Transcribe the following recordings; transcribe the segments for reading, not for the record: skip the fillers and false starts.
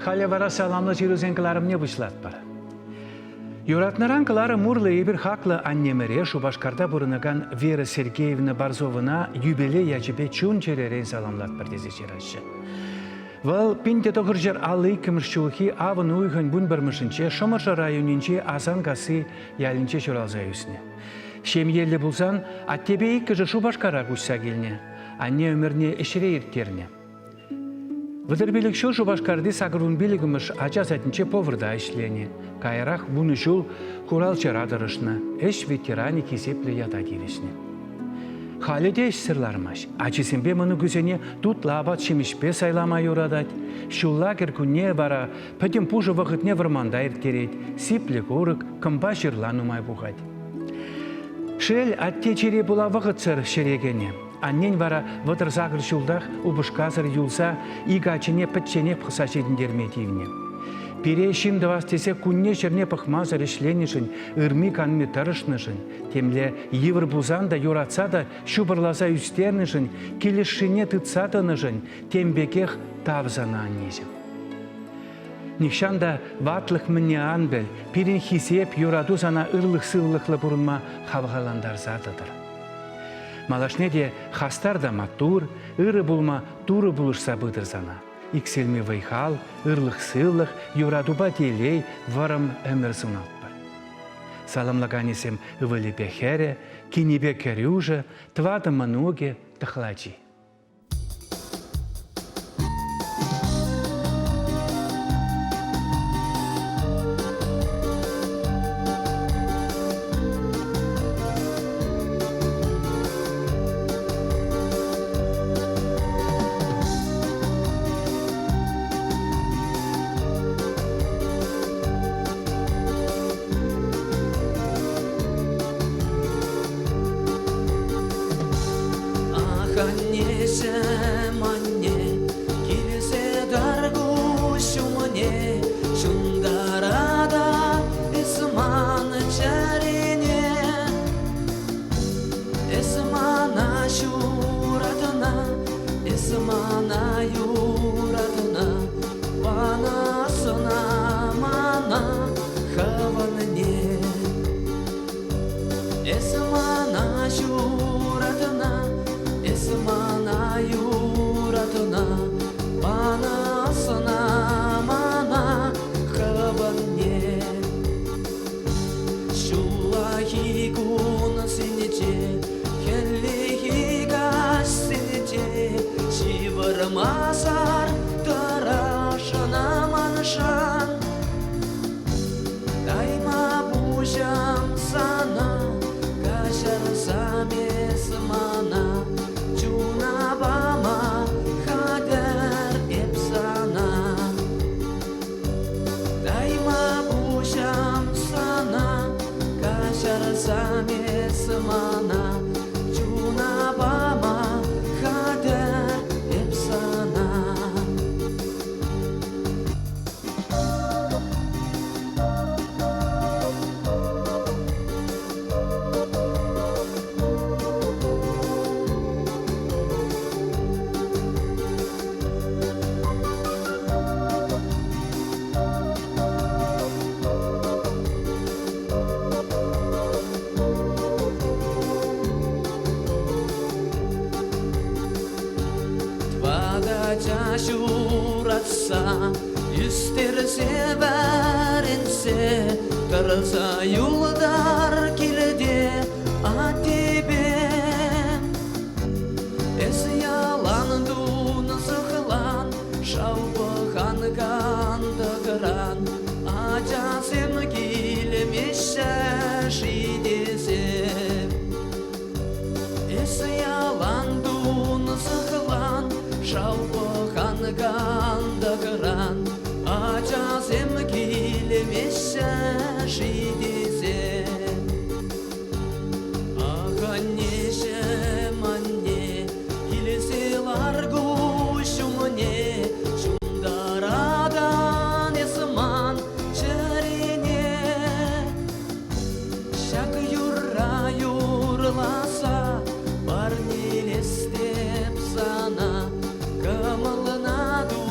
Халӗ вара саламлӑ ҫырусен кӑларӑмне пуҫлатпӑр. Юратнӑран кӑларӑм урлӑ эпир хаклӑ аннемӗре Шупашкарта пурӑнакан Вера Сергеевна Барзовӑна юбилей ячӗпе чун-чӗререн саламлатпӑр тесе ҫыраҫҫӗ. Вӑл 1952 ҫулхи авӑн уйӑхӗн 11-мӗшӗнче Шӑмӑршӑ районӗнчи Асанкасси ялӗнче ҫуралса ӳснӗ. Ҫемьеллӗ пулсан аттепе иккӗшӗ Шупашкара куҫса килнӗ. Анне ӗмӗрне ӗҫре ирттернӗ. 35 ҫул Шупашкарти 85-мӗш ача садӗнче поварта ӗҫленӗ. Каярах 10 ҫул хуралҫӑра тӑрӑшнӑ, ӗҫ ветеранӗ хисеплӗ ята тивӗҫнӗ. Халӗ те ӗҫсӗр лармасть. Ачисемпе мӑнукӗсене тутлӑ апат-ҫимӗҫпе сайлама юратать. Ҫулла кӗркунне вара пӗтӗм пушӑ вӑхӑтне вӑрманта ирттерет, сиплӗ курӑк, кӑмпа-ҫырла нумай пухать. Шел, атте чире пула вӑхӑтсӑр ҫӗре кӗнӗ. Аннен вара 38 ҫултах упӑшкасӑр юлса ик ачине пӗчченех пӑхса ҫитӗнтерме тивнӗ. Пире ҫын тӑвас тесе кунне-ҫӗрне пӑхмасӑр ӗҫленӗшӗн, ырми-канми тӑрӑшнӑшӑн, темле йывӑр пулсан та юратса та ҫупӑрласа ӳстернӗшӗн, килӗшшине тытса тӑнӑшӑн тем пекех тав сана, аннеҫӗм. Нихҫан та ватлӑх мӗнне ан пӗл, пирӗн хисеп, юрату сана ырлӑх-сывлӑхлӑ пурӑнма хавхалантарса тӑтӑр. Малашне те хастар та маттур, ырӑ пулма Турӑ пулӑшса пытӑр сана. Иксӗлми вӑй-хал, ырлӑх-сывлӑх, юратупа телей, вӑрӑм ӗмӗр сунатпӑр. Саламлаканӗсем ывӑлӗпе хӗрӗ, кинӗпе кӗрӳшӗ, тӑватӑ мӑнукӗ, тӑхлачи. Ах, аннеҫӗм, анне, килсе тӑр куҫ умне, ҫунтаратӑн эс ман чӗрене. Эс мана ҫуратна, эс мана юратна, пана сӑна мана хӑвӑнне. Эс мана ҫуратна, эс мана юратна, пана сӑна мана хӑвӑнне. Ҫуллахи кунсенче, хӗллехи каҫсенче ҫывӑрмасӑр тӑрашӑна маншӑн. Тайма пуҫам сана, каҫарсам эс мана, чуна пама хатӗр эп сана. Тайма пуҫам сана, каҫарсам эс мана, чуна пама хатӗр эп сана. Тӑватӑ ҫуратса ӳстерсе вӗрентсе тӑрса юлтар килте аттепе. Эс ялан тунсӑхлан, шав пӑхан кантӑкран, ачасем килмеҫҫӗ-ши тесе. Эс ялан тунсӑхлан, шав пӑхан кантӑкран, ачасем килмеҫҫӗ-ши тесе. Ах, аннеҫӗм, анне, килсе лар куҫ умне, ҫунтаратан эс ман чӗрене. Ҫак юрра юрласа парнелес теп сана, кӑмӑлна ту.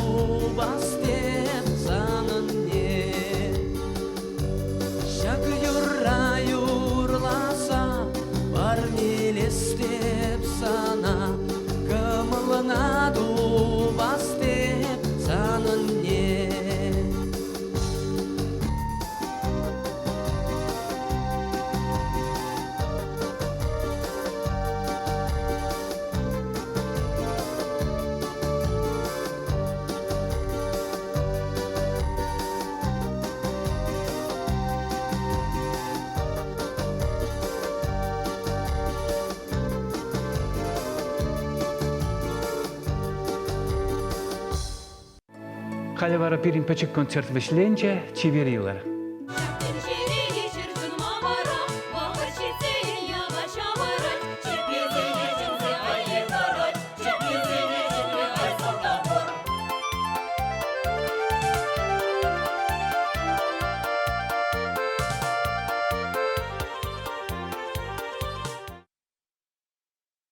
Халӗ вара пирӗн пӗчӗк концерт вӗҫленчӗ. Чипер юлӑр.